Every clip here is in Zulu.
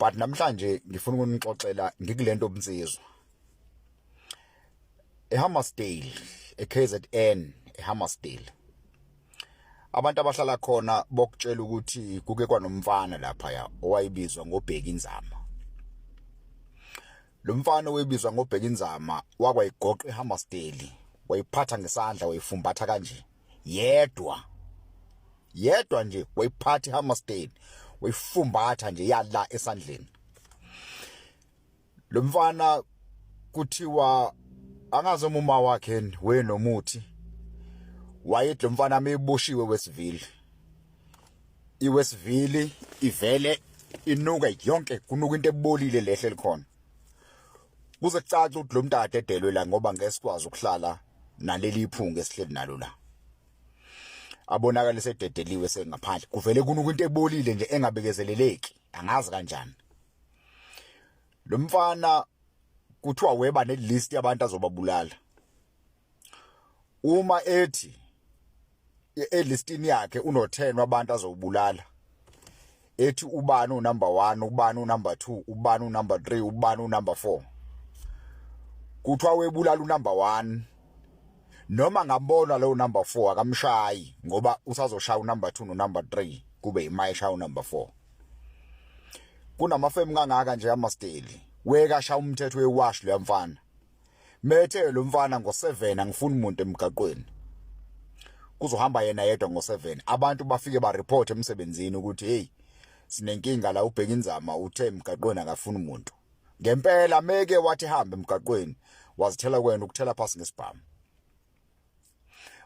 But namhlanje ngifuna ukunixoxela ngikulento obunsizwa. EHammersdale, eKZN, eHammersdale. Abantu abahlala khona bokutshela ukuthi kuke kwanomfana lapha ya owayebizwa ngoBheki Nzama. Lo mfana owayebizwa ngoBheki Nzama wakwayigoqa eHammersdale, wayiphatha ngesandla wayifumbatha kanje yedwa. Yedwa nje wayiphatha iHammersdale, wayifumbatha nje yala esandleni. Lo mfana kuthiwa angazi uma wakhe wenomuthi wayethi lo mfana meboshiwe Westville. IWestville ivele inuka yonke kunuka into ebolile lehle likhona. Kuze kucace ukuthi lo mntu adedelwe la ngoba ngeke sikwazi ukuhlala naleli iphunga esihleli nalo la. Abonakale sededeliwe sengaphandle kuvele kunuka into ebolile nje engabekezeleleki angazi kanjani. Lo mfana kuthiwa weba nelist yabantu azobabulala. Uma ethi elistini yakhe uno10 wabantu azobulala. Ethi ubani unumber 1, ubani unumber 2, ubani unumber 3, ubani unumber 4. Kuthiwa webulala unumber 1 noma ngambona lowo number 4 akamshayi ngoba usazoshaya unumber 2 no number 3 kube imayisha unumber 4. Kunamafemu kangaka nje amasteli wekasha umthetho wewash lo mfana. Methe lo mfana ngo7 angifuni umuntu emgaqweni. Kuzohamba yena yedwa ngo7. Abantu bafike ba report emsebenzini ukuthi hey sinenkinga la ubheka inzama uthe emgaqweni akafuni umuntu. Ngempela meke wathi hamba emgaqweni wazithela kwena ukuthela phasi ngesibhamu.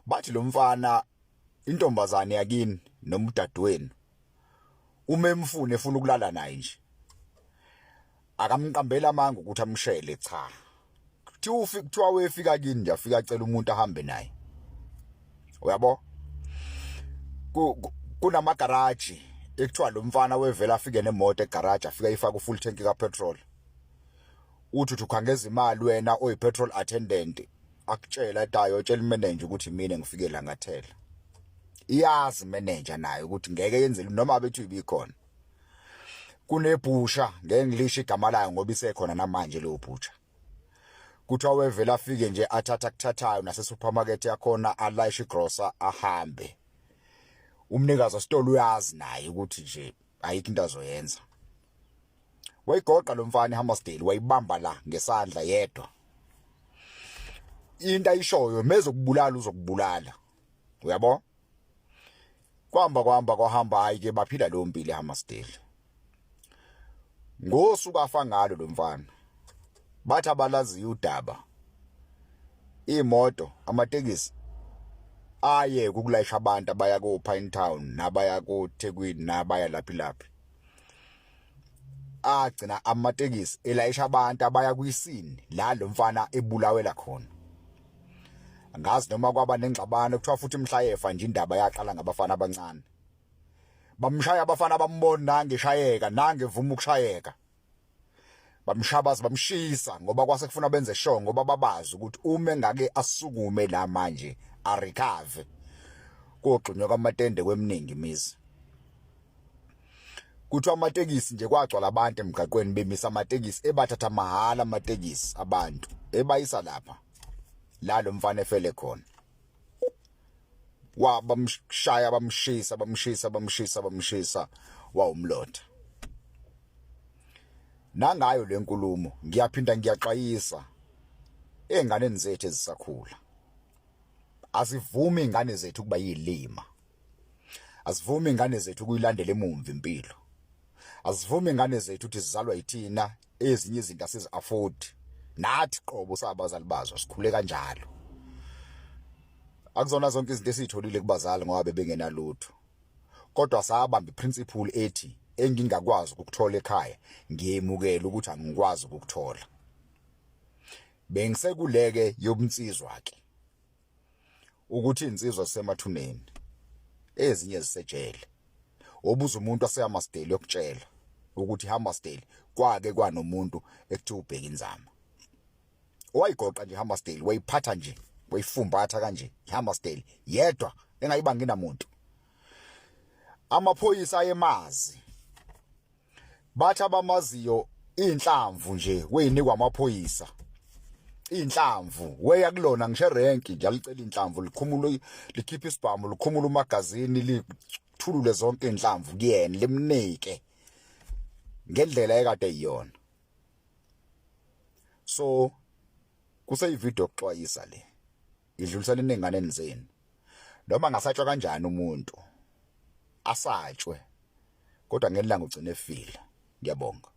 Bathi lo mfana intombazane yakini noma udadewenu uma emfuna efuna ukulala naye nje akamqambela amanga ukuthi amshele cha. Kuthiwa ufika kuthiwa wefika kini nje afika acela umuntu ahambe naye. Uyabo? Kunamagaraji ekuthiwa lo mfana wevela afike nemoto egaraji afika ifaka ufull tank ka petrol. Uthi uthi ukhangeza imali wena oyi petrol attendant akutshela athi ayotshela imanager ukuthi mina ngifike la ngathela. Iyazi manager nayo ukuthi ngeke yenzele noma bethi ibikhona. Kunebhusha ngeke ngilisho igama layo ngoba isekhona namanje leyo bhusha. Kuthiwa wevela afike nje athatha kuthathayo nase supermarket yakhona alayishe igrocer ahambe. Umnikazi wesitolo uyazi naye ukuthi nje ayikho into azoyenza. Wayigoqa lo mfana eHammersdale wayibamba la ngesandla yedwa. Into ayishoyo mezokubulala uzokubulala. Uyabo? Kwahamba kwahamba kwahamba hayi ke baphila leyo mpilo eHammersdale. Ngosuku afa ngalo lo mfana. Bathi abalaziyo udaba. Imoto, amatekisi aye ukulayisha abantu abaya ko Pine Town nabaya ko Thekwini nabaya laphi laphi. Agcina amatekisi elayisha abantu abaya kwisini la lo mfana ebulawela khona. Angazi noma kwaba nengxabano kuthiwa futhi mhla yefa nje indaba yaqala ngabafana abancane. Bamshaya abafana bambona nange shayeka nange vuma ukushayeka. Bamshabaza bamshisa ngoba kwase kufuna benze sure ngoba babazi ukuthi uma engake asukume la manje a recover kogxunywa kwamatende kweminingi imizi. Kuthiwa amatekisi nje kwagcwala abantu emgaqweni bemisa amatekisi ebathatha mahhala amatekisi abantu ebayisa lapha la lo mfana efele khona. Wabamshaya bamshisa bamshisa bamshisa bamshisa wawumlotha. Nangayo lenkulumo ngiyaphinda ngiyaxwayisa enganeni zethu ezisakhula. Asivumi ingane zethu kuba yilima. Asivumi ingane zethu ukuyilandela emumva impilo. Asivumi ingane zethu ukuthi sizalwa yithina ezinye izinto asizi afford. Nathi qobo sabazali bazo sikhule kanjalo. Akuzona zonke izinto esizitholile kubazali ngoba bebengenalutho. Kodwa sabamba iprinciple ethi engingakwazi ukukuthola ekhaya ngiyemukela ukuthi angikwazi ukukuthola. Bengisekuleke yobunsizwa ke. Ukuthi insizwa semathuneni ezinye zisejele. Obuza umuntu waseHammersdale yokutshela ukuthi iHammersdale kwake kwanomuntu ekuthiwa ubheka inzama. Wayigoqa nje iHammersdale wayiphatha nje wayifumbatha kanje iHammersdale yedwa engayibangi namuntu. Amaphoyisa ayemazi. Bathi abamaziyo inhlamvu nje weyinikwa amaphoyisa. Inhlamvu weya kulona ngisho erenki nje alicela inhlamvu likhumula likhipha isibhamu likhumula umagazini lithulule zonke inhlamvu kuyena limnike ngendlela ekade iyona. So kuseyivideo yokuxwayisa le. Idlulisela inenganeni zenu. Noma ngasatshwa kanjani umuntu asatshwe kodwa ngelanga ugcine efile. Ngiyabonga.